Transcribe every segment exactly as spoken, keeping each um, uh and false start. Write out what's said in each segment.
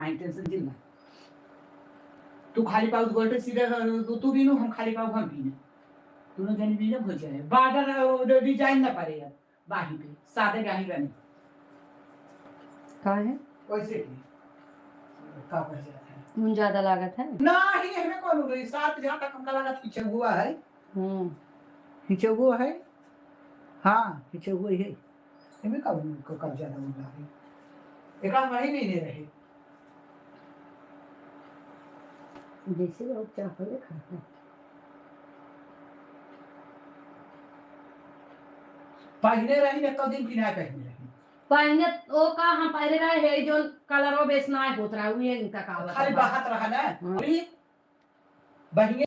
आई टेंशन दिल ना। तू खाली पाउच गोल्ड सीधे, तू, तू बीनू, हम खाली पाउच हम बीने। दोनों जने बीने हो जाए। बॉर्डर, अ, डिजाइन ना पड़े यार, बाही पे, सादे बाही बने। का है? वैसे की। का पड़ जाता है? ऊन ज्यादा लागत है? ना ही, हमें कौन हो गई? सात जहाँ तक हमका लागत पीछे हुआ है। हम्म। पीछे हुआ है। हाँ, पीछे हुआ ही है। एमे का, का, का ज्यादा उल्ला है? एका वही नहीं ले रहे। जैसे लोग चावल खाते हैं। पहने रही ना, तो दिन की ना पहने रही। पहने, ओ का हम पहने रहे, हे जोन कलर वो बेस ना होत रहा, वो ये इनका का होत खाली रहा। बहात रहा ना। हाँ। अभी बहिए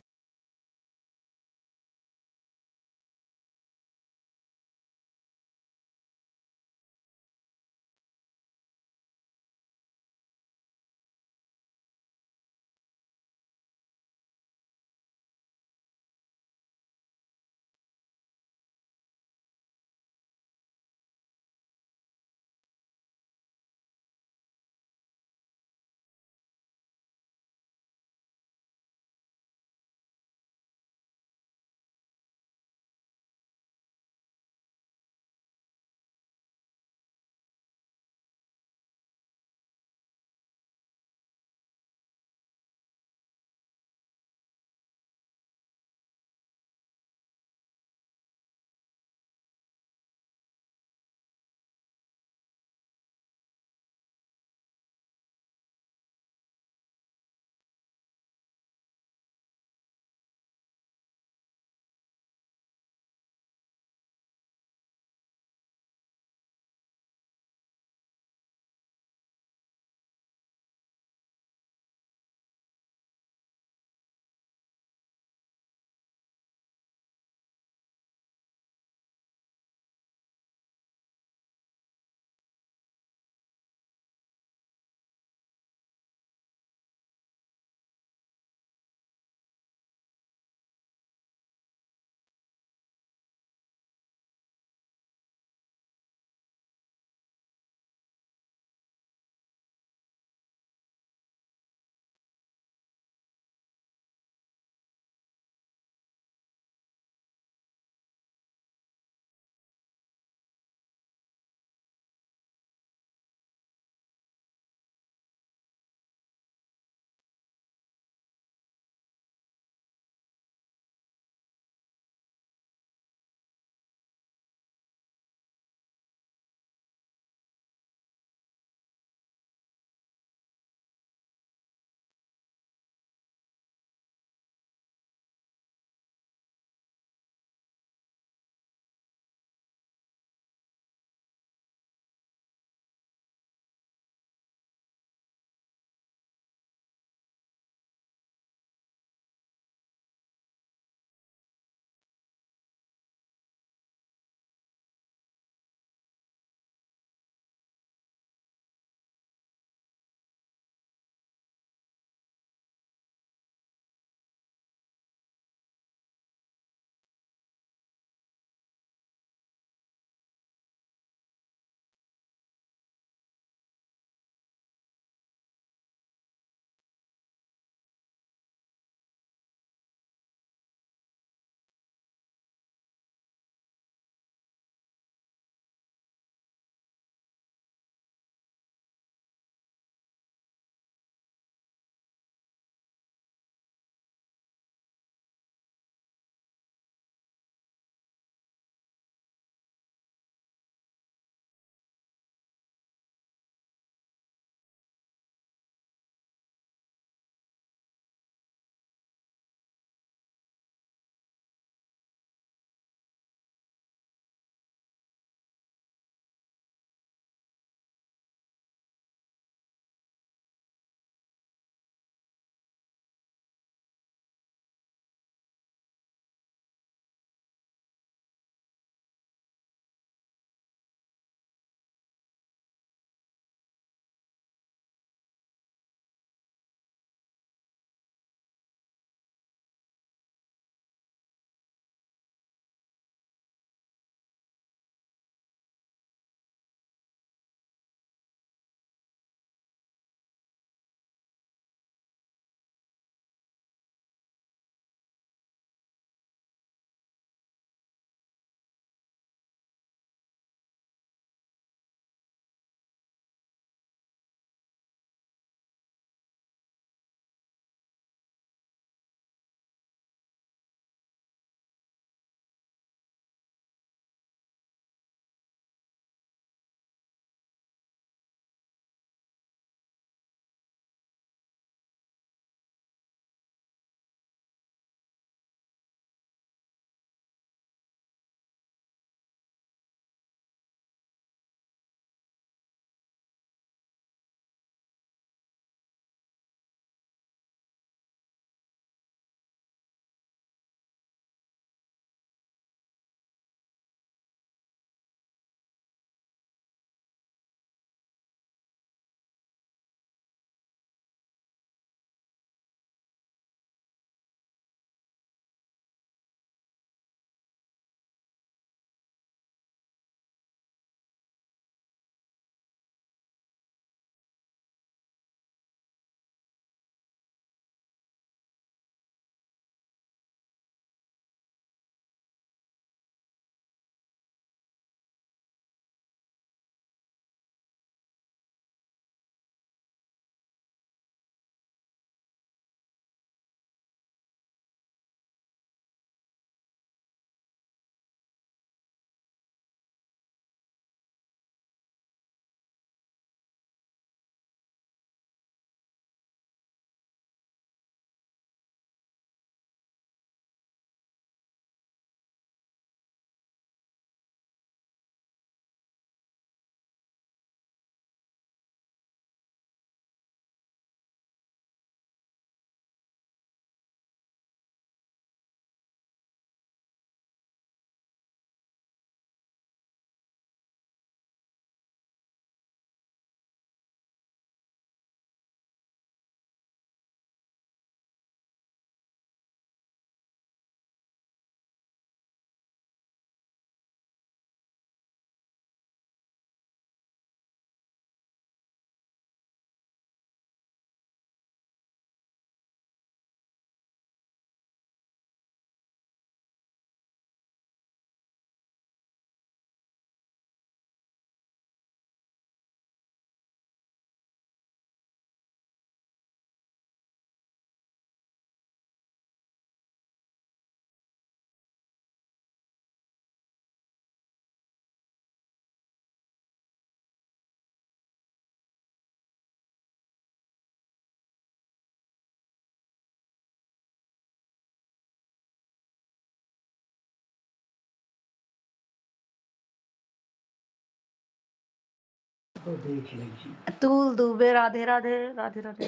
तो देख लीजिए। अतुल दुबे, राधे राधे, राधे राधे।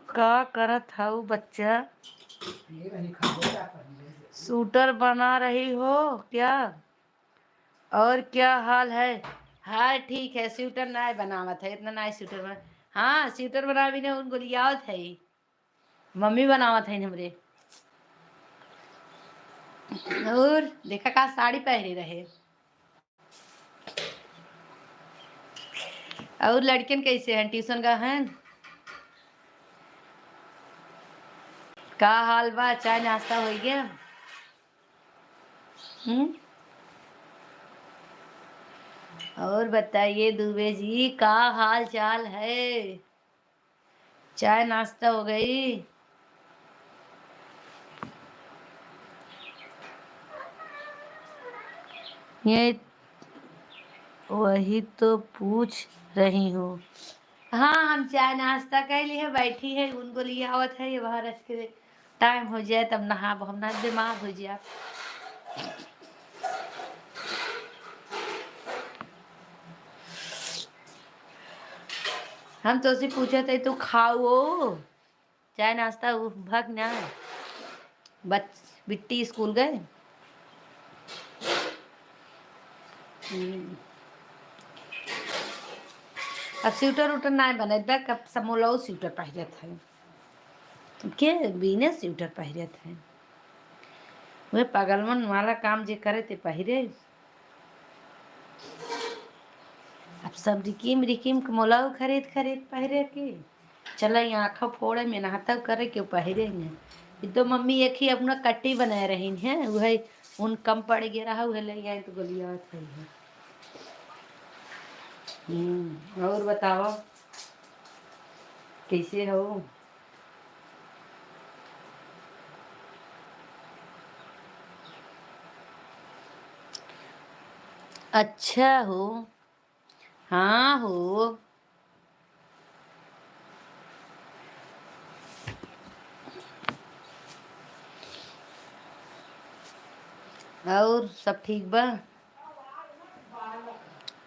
का करत हऊ बच्चा? ये रही खा लो, क्या करनी है? सूटर बना रही हो क्या? और क्या हाल है? हाल ठीक है, सूटर नाय बनावत है, इतना नाय सूटर बना। हाँ, सूटर बनावी ने उन गोलियावत है, मम्मी बनावत है हमरे। और देखा का साड़ी पहरे रहे। और लड़कन कैसे हैं, ट्यूशन गए हैं? का हाल बा, चाय नाश्ता हो गया? हम्म। और बताइए दुबे जी, का हाल चाल है? चाय नाश्ता हो गई? ये वही तो पूछ रही हूँ। हाँ, हम चाय नाश्ता कर लिए, बैठी है, उनको लिए आवत है, ये बाहर रख के टाइम हो जाए तब नहाब, हम ना बीमार हो जाए। हम तोसे पूछत है, तू खाओ? चाय नाश्ता उ भग ना। बच-, बिट्टी स्कूल गए। हम्म। अब स्वेटर उटर ना बने, देख, अब समोलऊ स्वेटर पहिरत है। के बिना स्वेटर पहिरत है? वह पागलमन वाला काम जे करे ते पहिरे। अब सब रिकिम रिकिम के मोलाऊ खरीद खरीद पहिरे के। चला, ये आँखों फोड़े, मेहनत करे के पहिरे हैं। ये तो मम्मी एक ही अपना कट्टी बनाए रही हैं, वही उन कम पड़ गया रहा, वह ले आए तो गलियावत है। हम्म, और बताओ, कैसे हो? अच्छा हो। हाँ हो। और सब ठीक बा?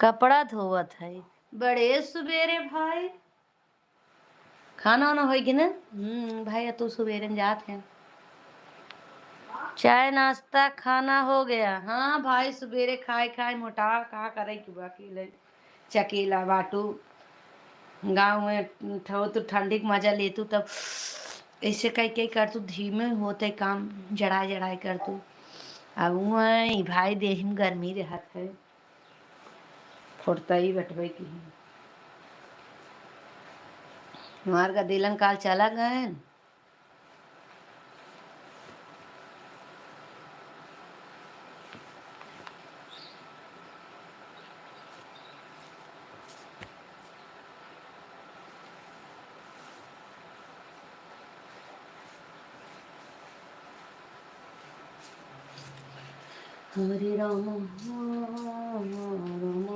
कपड़ा धोवत है बड़े सुबेरे भाई। खाना वाना होई कि ना? हम्म, भाई, तू सुबेरे में जात है। चाय नाश्ता खाना हो गया? हाँ भाई, सुबेरे खाए खाए मोटा का करे कि बाकी ले चकेला बाटू। गाँव में ठहू तू ठंडी के मजा लेतू तब ऐसे कई कई करतू, धीमे होते काम जड़ाए जड़ाए करतू। अब वहीं भाई देहिम गर्मी रहत है। फोड़तई बटबे की। हमार गदेलन काल चला गए। हरे राम, राम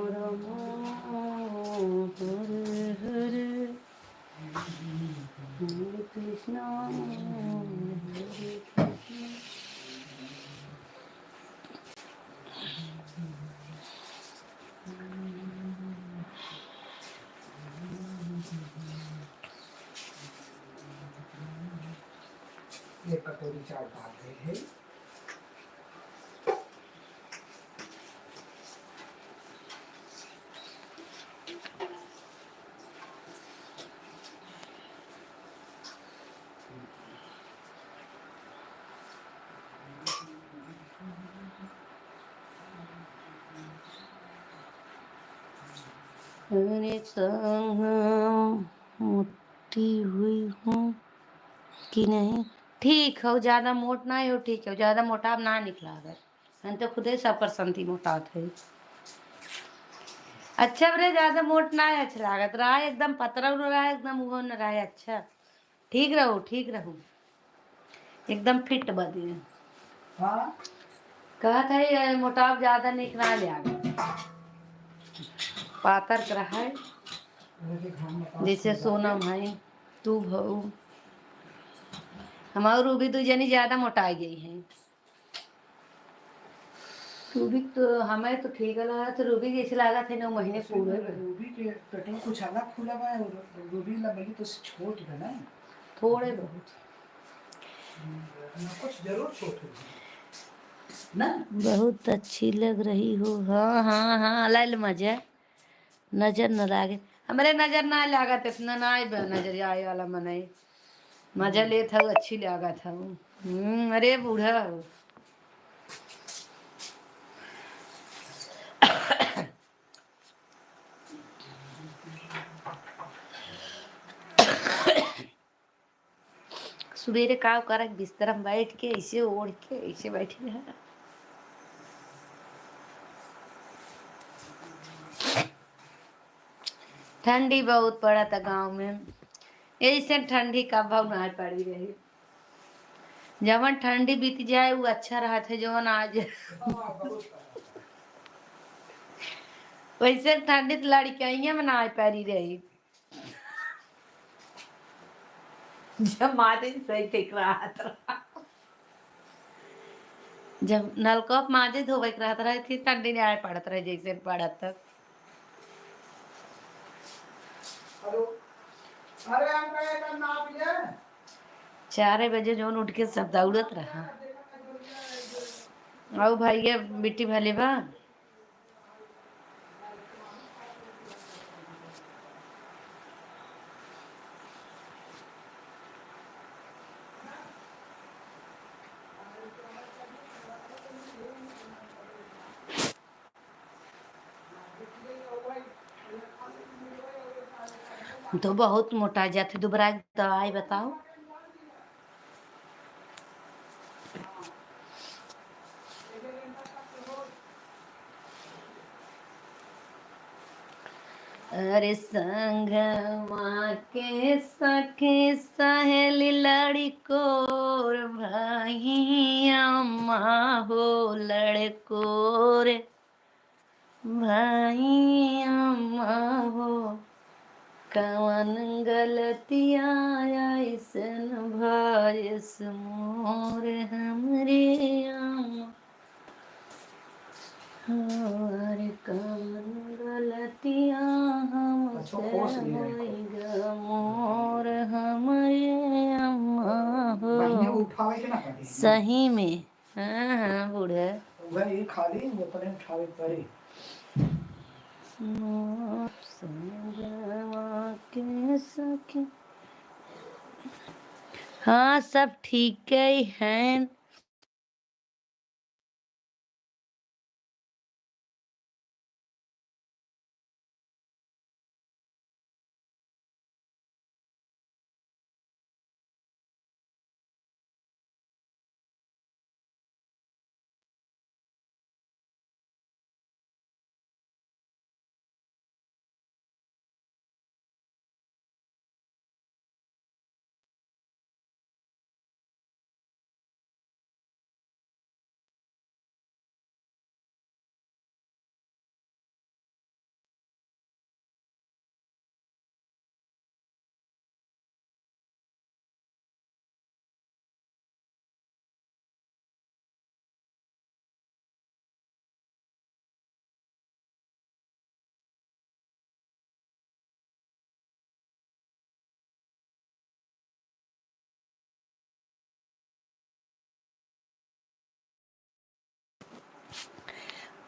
राम, हरे हरे, हरे कृष्णा, हरे कृष्णा। ये कटोरी चाट डाल रहे हैं। अरे संग मोटी हुई हूँ कि नहीं? ठीक हो, ज्यादा मोट ना हो, ठीक हो, ज्यादा मोटाव ना निकला अगर। हम तो खुदे सब कर संती मोटात है। अच्छा बरे, ज्यादा मोट ना है, अच्छा लागत रहा, एकदम पतरा न रहा, एकदम वो न रहा, अच्छा। ठीक रहो, ठीक रहो, एकदम फिट बा दिए। हाँ। कहत है ये मोटाव ज्यादा निक ना ले आवे, पातर के रहा है। जैसे सोनम है, तू भऊ, हमार रूबी दू जनी ज्यादा मोटाई गई है। रूबी तो हमें तो ठीक लगा, तो रूबी जैसे लागत है नौ महीने जैसे पूरे। रूबी के पेट में कुछ अलग खुला बा, और रूबी ला बोली तो छोट बा ना। थोड़े बहुत। हम्म, ना कुछ जरूर छोट होई ना। बहुत अच्छी लग रही हो। हाँ, हाँ, हाँ, लाइल मजा। नजर न लागे। हमरे नजर ना लागत, इतना ना आए बा नजर आए वाला मनई। मजा लेत हऊ, अच्छी लागत हऊ। हम्म, अरे बूढ़ा हो। सुबेरे का करक, बिस्तर में बैठ के ऐसे ओढ़ के ऐसे बैठी रहा। ठंडी बहुत पड़त गाँव में, ऐसे ठंडी कबहू ना पड़ी रही। जवन ठंडी बीत जाए वो अच्छा रहत है, जवन आज वैसे ठंडी तो लड़कियां में ना पड़ी रही। जब मारे सही ठीक रहत रहा। जब नलकप माजे धोवे के रहत रहे थी, ठंडी नहीं आए पड़त रहे, जैसे पड़त तक। हेलो। अरे, हम कहे तब ना पिए। चारे बजे जौन उठ के सब दौड़त रहा। आओ भाई, ये बिट्टी भले बा। तो बहुत मोटा जाते, दुबरा दवाई बताओ। अरे संगवा के सखी सहेली लड़कोर भैया अम्मा हो लड़कोर। भाई अम्मा हो, कवन गलतिया ऐसन भइस मोर हमरे अम्मा। और कवन गलतिया हमसे होई ग मोर हमरे अम्मा हो। सही में। हाँ, हाँ, बूढ़ा। वही खाली उतने उठावे पड़ी। हाँ, सब ठीक ही हैं।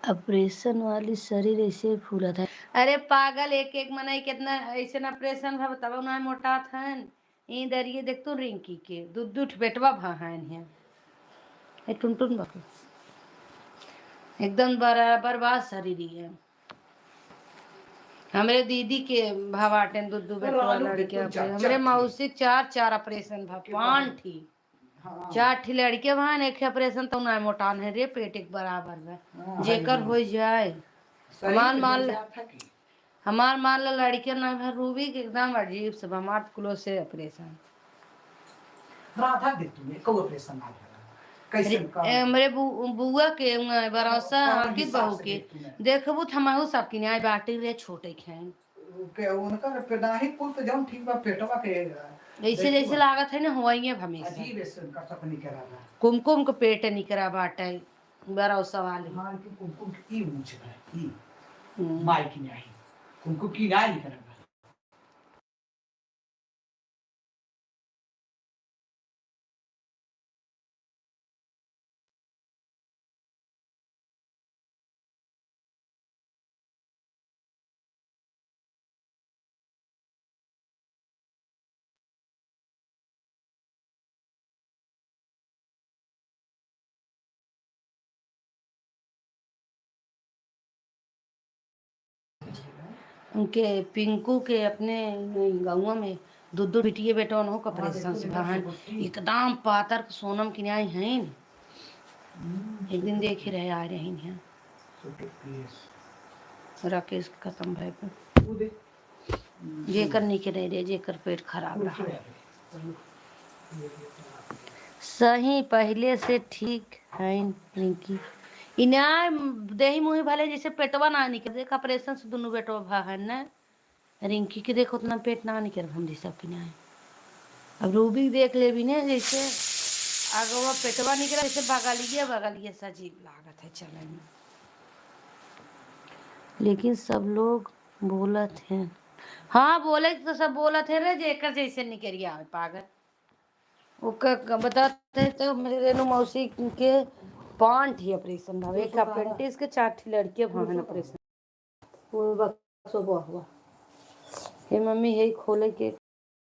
ऑपरेशन वाली शरीर ऐसे फूलत है। अरे पागल, एक एक मनई कितना ऐसे ऑपरेशन भा तब ना मोटात हन। ई दरिये देख तू रिंकी के, दू दू ठो बेटवा भा हन है। ए टुनटुन बाबू, एकदम बराबर बा शरीर ही है। हमरे दीदी के भवाटेन दू दू बेटवा लड़के, हमरे मौसी चार चार ऑपरेशन भा, पाँच ठी। हाँ। चार ठी लड़के भा, एक ऑपरेशन तो ना मोटान है रे, पेट एक बराबर बा। हाँ, जेकर हो जाए। हमार मान ल, हमार मान ल लड़के ना भा, रूबी के एकदम अजीब से बा, हमार कुलो से ऑपरेशन। राधा दे तू, एको ऑपरेशन ना भा। कैसे अरे, हमरे बु-, बुआ के, उहाँ, बरौसा, हाँ, अंकित बहू के। देखबू त हमहू सब किने आए बाटी रे, छोटे खेन। के उनकर पे नाही कुल तो जौन ठीक बा, पेटवा के, ऐसे जैसे लागत है ना, हुआइए हमेशा। अजीब ऐसे उनका सब निकरा बा। कुमकुम के पेट निकरा बाटे। बड़ा सवाल है। हाँ, कि कुमकुम की ऊँच है, की हम्म। माई की नहीं। कुमकुम की ना निकल रहा। उनके पिंकू के अपने गौवा में दू दू बिटिये बेटवन हो का ऑपरेशन से भा हन। एकदम पातर सोनम की न्याय हइन। एक दिन देखे रहे, आ रही हैं। राकेश के खतम भय पे। जेकर निके नहीं रहे, जेकर पेट खराब रहा। सही, पहिले से ठीक हइन रिंकी। इन्हें देही मुही भले जैसे पेटवा ना निकल, देख ऑपरेशन से दुनू बेटवा भा है ना। रिंकी के देखो उतना पेट ना निकल, हम जैसा कि ना है। अब रूबी देख ले भी ने, जैसे अगवा पेटवा निकला, जैसे बगलिए बगलिए से अजीब लागत है चले में। लेकिन सब लोग बोलत हैं। हाँ, बोले तो सब बोलत है रे, जे एकर जैसे निकरिया है पागल। ओकर क-, बताते तो मेरे रेनू मौसी के पाँच ही ऑपरेशन भा, एक अपेंडिक्स के, चार ठी लड़के भा हन ऑपरेशन। वो बक्सो हुआ हुआ। हे मम्मी, हे खोले के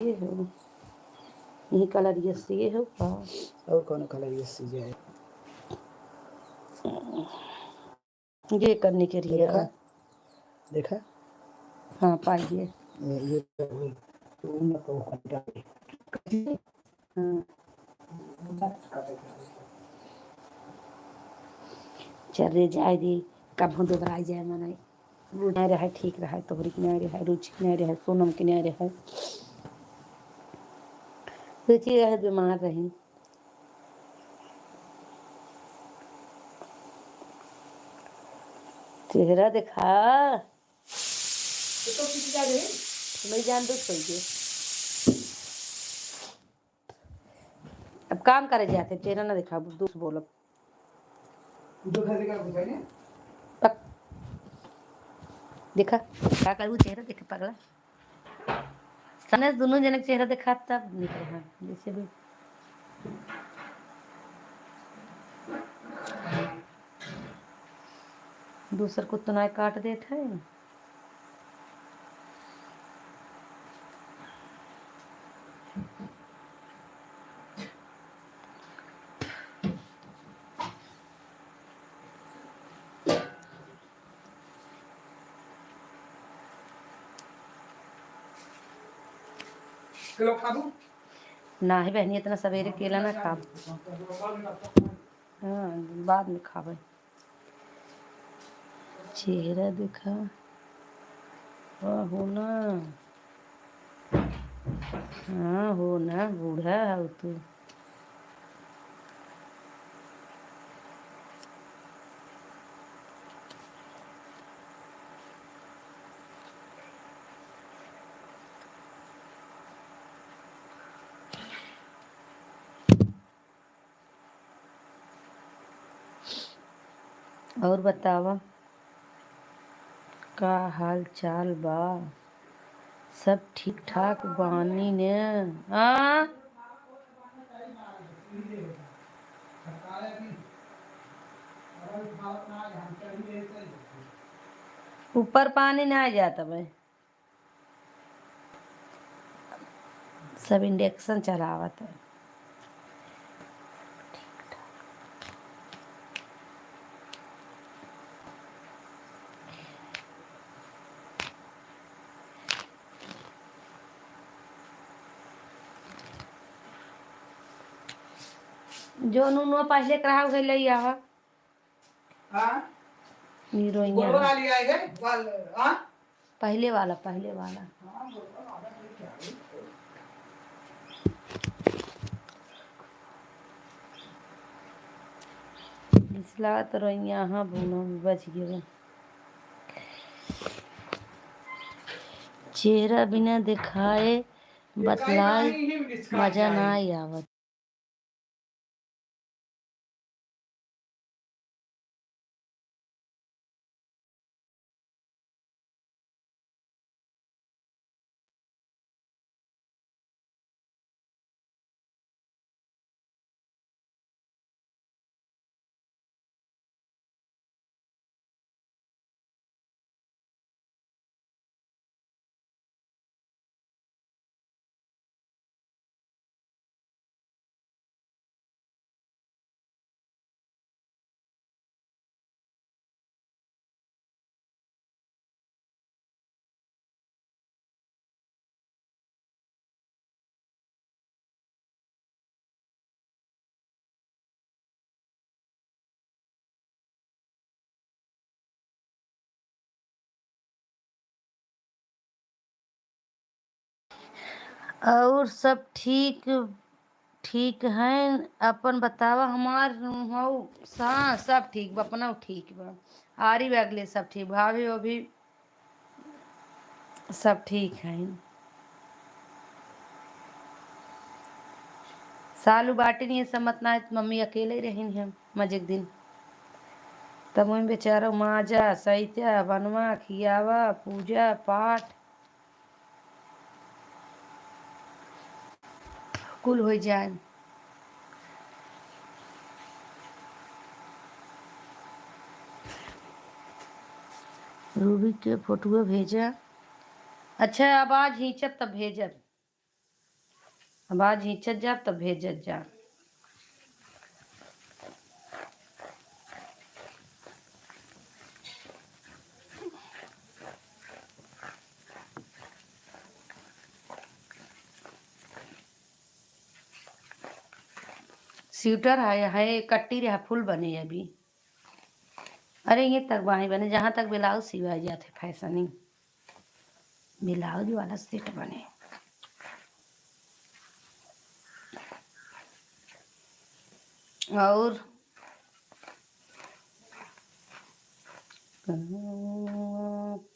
ये हो। यही कलर ये सी हो का? और कौन कलर ये सी है? ये करने के लिए देखा? है। देखा? हाँ, पाइए। ये, ये तो हुई। तो उन्हें तो हटा दे। हाँ। चल रे, जाए दे, कब हम दोबारा जाए मनाई। वो नहीं रहे, ठीक रहे, तोहरी के नहीं रहे, रुचि के नहीं रहे, सोनम के नहीं रहे। रुचि रहे, बीमार रही। चेहरा देखा। तो तो किसी का नहीं? मैं जान दो, सही है। अब काम करे जाते, चेहरा ना दिखाबू, दोस्त बोलब। उधर घर का कुछ है ना? पक-, देखा, का करबू, चेहरा देखे पगला। सामने से दुनों जने के चेहरा देखा, तब निकले, हाँ, जैसे भी। दूसर को तो ना काट देत है। केला खाबू? नाही बहनी, इतना सवेरे केला ना खाब। हाँ, बाद में खाबे। चेहरा देखा। वाह, हो ना। हाँ, हो ना, बूढ़ा हौ तू। और बतावा, का हाल चाल बा? सब ठीक ठाक बानी ने? हाँ? ऊपर पानी ना जात बे। सब इंडक्शन चलावत है। जो नूनो पहले के रहा, उहे ले आवा। हाँ? हीरोइन गोलवा वाला। वाली आई है, वाल-, हाँ? पहले वाला, पहले वाला। हाँ, गोलवा वाला तो क्या है? इसला तो रोइया, हाँ, भूना में बच गया। चेहरा बिना दिखाए, ये काहे बतलाए, काहे इन्हें मिर्च काट मजा जाए? ना आवत। और सब ठीक, ठीक हैं। अपन बतावा, हमार हौ सा-, सब ठीक बा, अपना ठीक बा। आरी बगले सब ठीक, भाभी वो भी सब ठीक हैं। सालू बाटिन ये सब मत ना, मम्मी अकेले रहिन हैं मजे के दिन। तब वही बेचारा माजा, सैता, बनवा, खियावा, पूजा पाठ कुल हो जाए। रूबी के फोटुआ भेजा। अच्छा, अब आज हिंचत तब भेजब। अब आज हिंचत जाब तब भेजत जा। स्वेटर है, है कट्टी रहा, फुल बने अभी। अरे ये तक बाही बने, जहाँ तक ब्लाउज सिवाए जाते फैशनिंग, ब्लाउज वाला सेट बने। और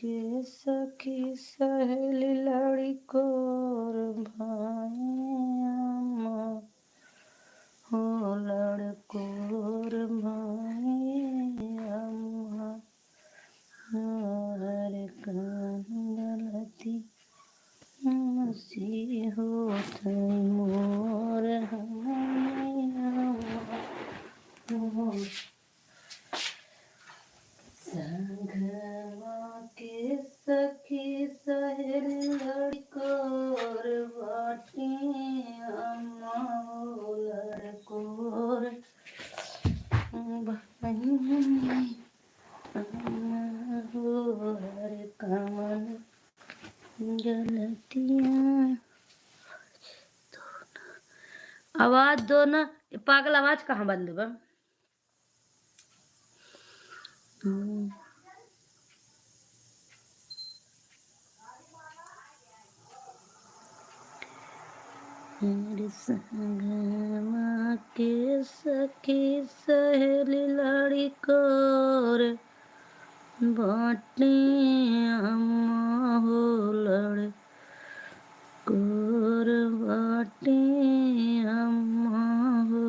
के सखी सहेली लड़कोर भाई अम्मा, हो लड़कोर भाई अम्मा, हर कौन गलती हमसे होत है मोर हमैया। संगवा के सखी सहेली लड़कोर बाटी अम्मा हो लड़कोर बहिनी। हर कवन गलतिया। आवाज दो ना, पागल आवाज कहाँ बंद बा? हम्म। हर संगवा के सखी सहेली लड़कोर बाटे अम्मा हो लड़कोर बाटे अम्मा हो।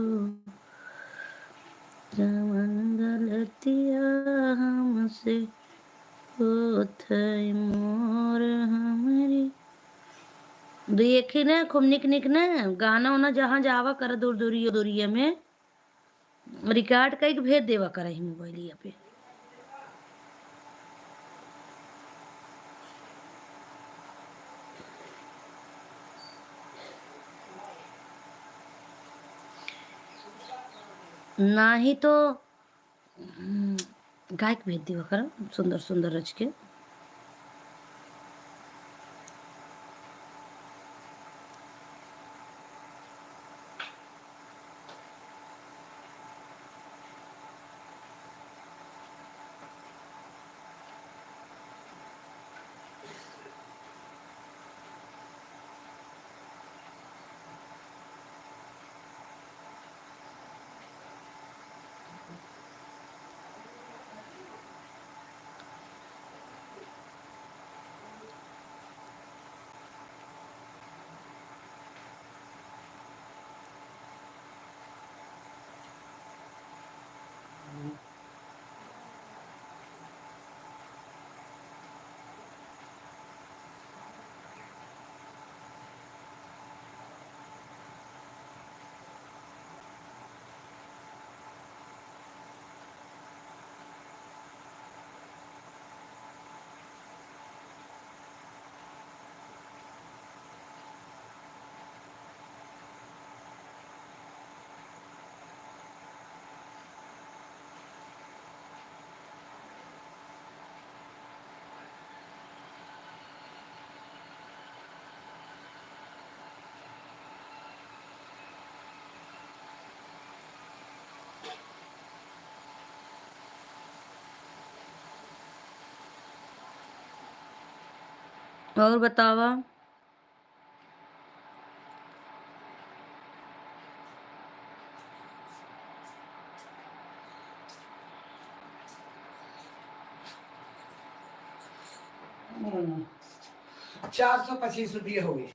जवन गलतिया हमसे होत है मोर हमरी। देखी ना, खूब निक निक ना गाना उना जहाँ जावा कर दूर दूरिया दूरिया में रिकॉर्ड कई के भेज देवा कर ही मोबाइलिया पे। नाही तो, हम्म, गायक भेज दिया कर सुंदर सुंदर रच के। और बतावा। हम्म, चार सौ पच्चीस रुपये हो गए।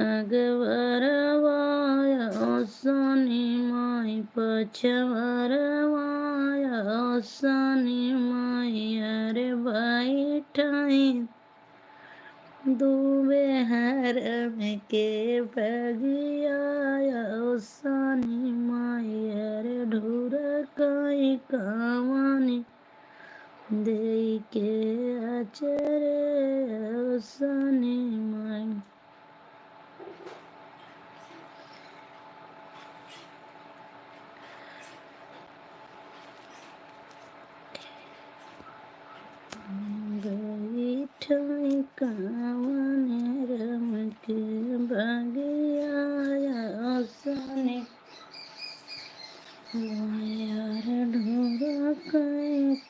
अगवरवा असनी माई, पछवरवा असनी माई, अरे बैठाई दुबे हरम के बगिया असनी माई, अरे ढुरकाई कवनी देई के अचरे असनी माई। गई ठई कवन रम के बगिया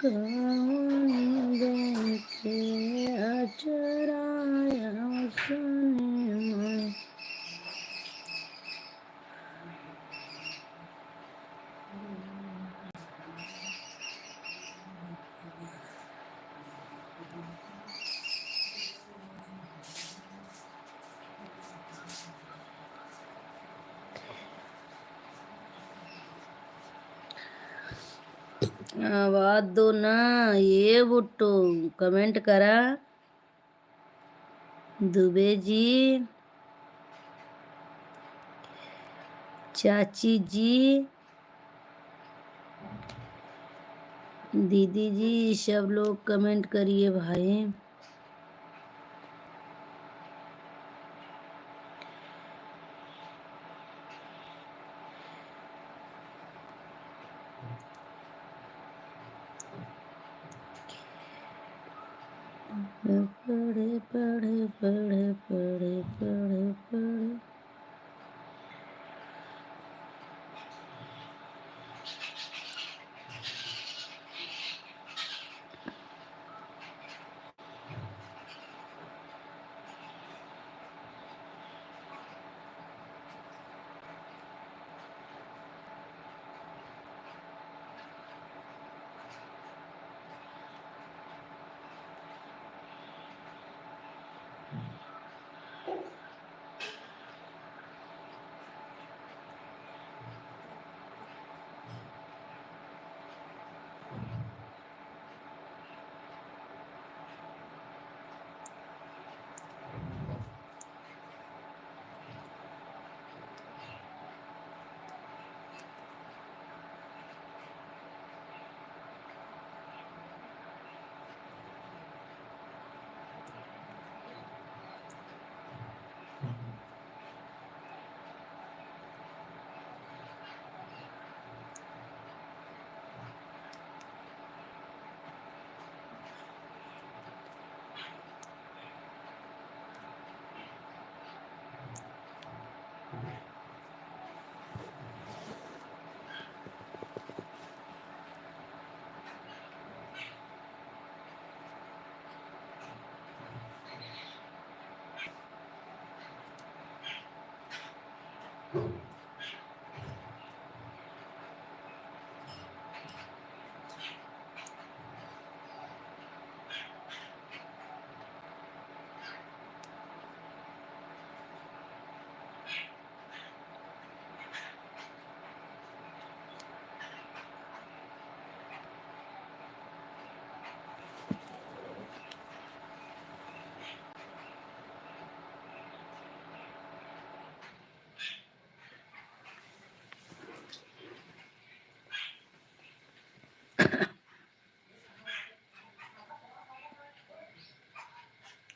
कवन बन के अचराया सुने मन। आवाज दो ना, ये बुट्टू, comment करा। दुबे जी, चाची जी, दीदी जी, सब लोग comment करिए भाई। पढ़े, पढ़े, पढ़े, पढ़े, पढ़े, पढ़े।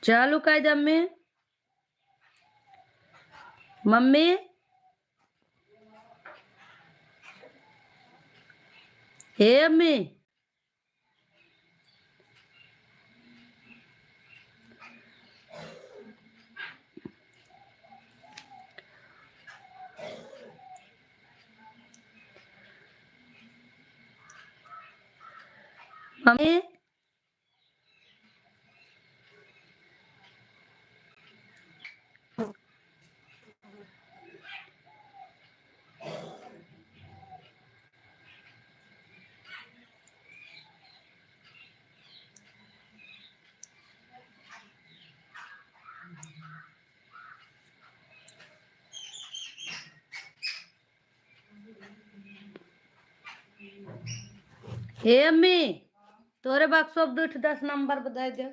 चालू कायदे अम्मी। मम्मी, हे अम्मी। मम्मी। हे अम्मी, तोरे बक्सो दुठ दस नंबर बताई दे।